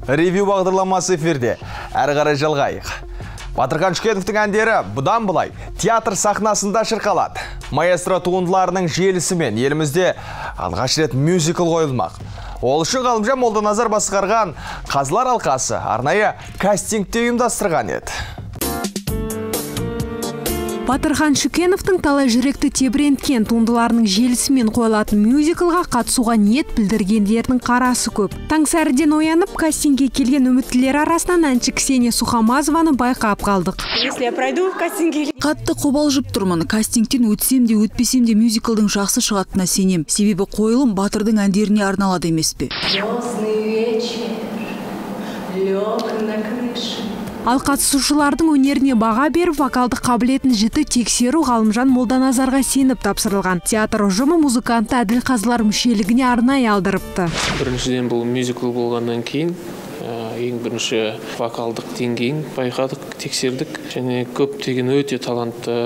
Ревю бағдарламасы эфирде. Әрі қарай жалғайық. Батырхан Шүкеновтің әндері бұдан былай театр сахнасында шырқалады. Маэстро туындыларының желісімен елімізде алғаш рет мюзикл қойылмақ. Ол үшін Ғалымжан Молданазар басқарған қазылар алқасы арнайы кастингте ұйымдастырған еді. Батырхан Шүкеновтің талай жүректі тебіренткен туындыларының желісімен қойылатын мюзиклға қатысуға ниет білдіргендердің қарасы көп. Таңсәріден оянып, кастингке келген үміткерлер арасынан әнші Ксения Сухомазованы байқап қалдық. Если я пройду в кастинге... Қатты қобалжып тұрмын. Кастингтен өтсем де өтпесем де мюзиклдың жақсы шығатынына сенем. Себебі қойылым батырдың әндеріне арналады емес пе? Звездный вечер лег на крышу. Ал қатысушылардың өнеріне баға беріп, вокалдық қабілетін жіті тексеру Ғалымжан Молданазарға сеніп тапсырылған. Театр ұжымы музыкантты әділ қазылар мүшелігіне арнайы алдырыпты. Біріншіден, бұл мюзикл болғаннан кейін ең бірінші вокалдық деңгейін байқадық, тексердік. Және көптеген өте талантты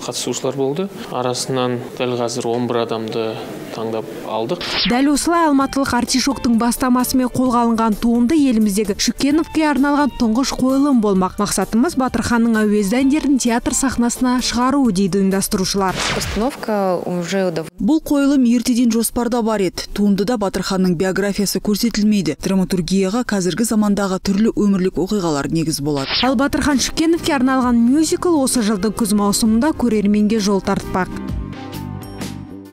қатысушылар болды. Арасынан дәл қазір 11 адамды таңдап алдық. Дәл осылай алматылық Артишоктың бастамасымен қолға алынған туынды еліміздегі Шүкеновке арналған тұңғыш қойылым болмақ. Мақсатымыз Батырханның әуезді әндерін театр сахнасына шығару, дейді ұйымдастырушылар. Постановка уже Бұл қойылым ертеден жоспарда бар еді. Туындыда Батырханның биографиясы көрсетілмейді. Драматургияға қазіргі замандағы түрлі өмірлік оқиғалар негіз болады. Ал Батырхан Шүкеновке арналған мюзикл осы жылдың күз маусымында көрерменге жол тартпақ.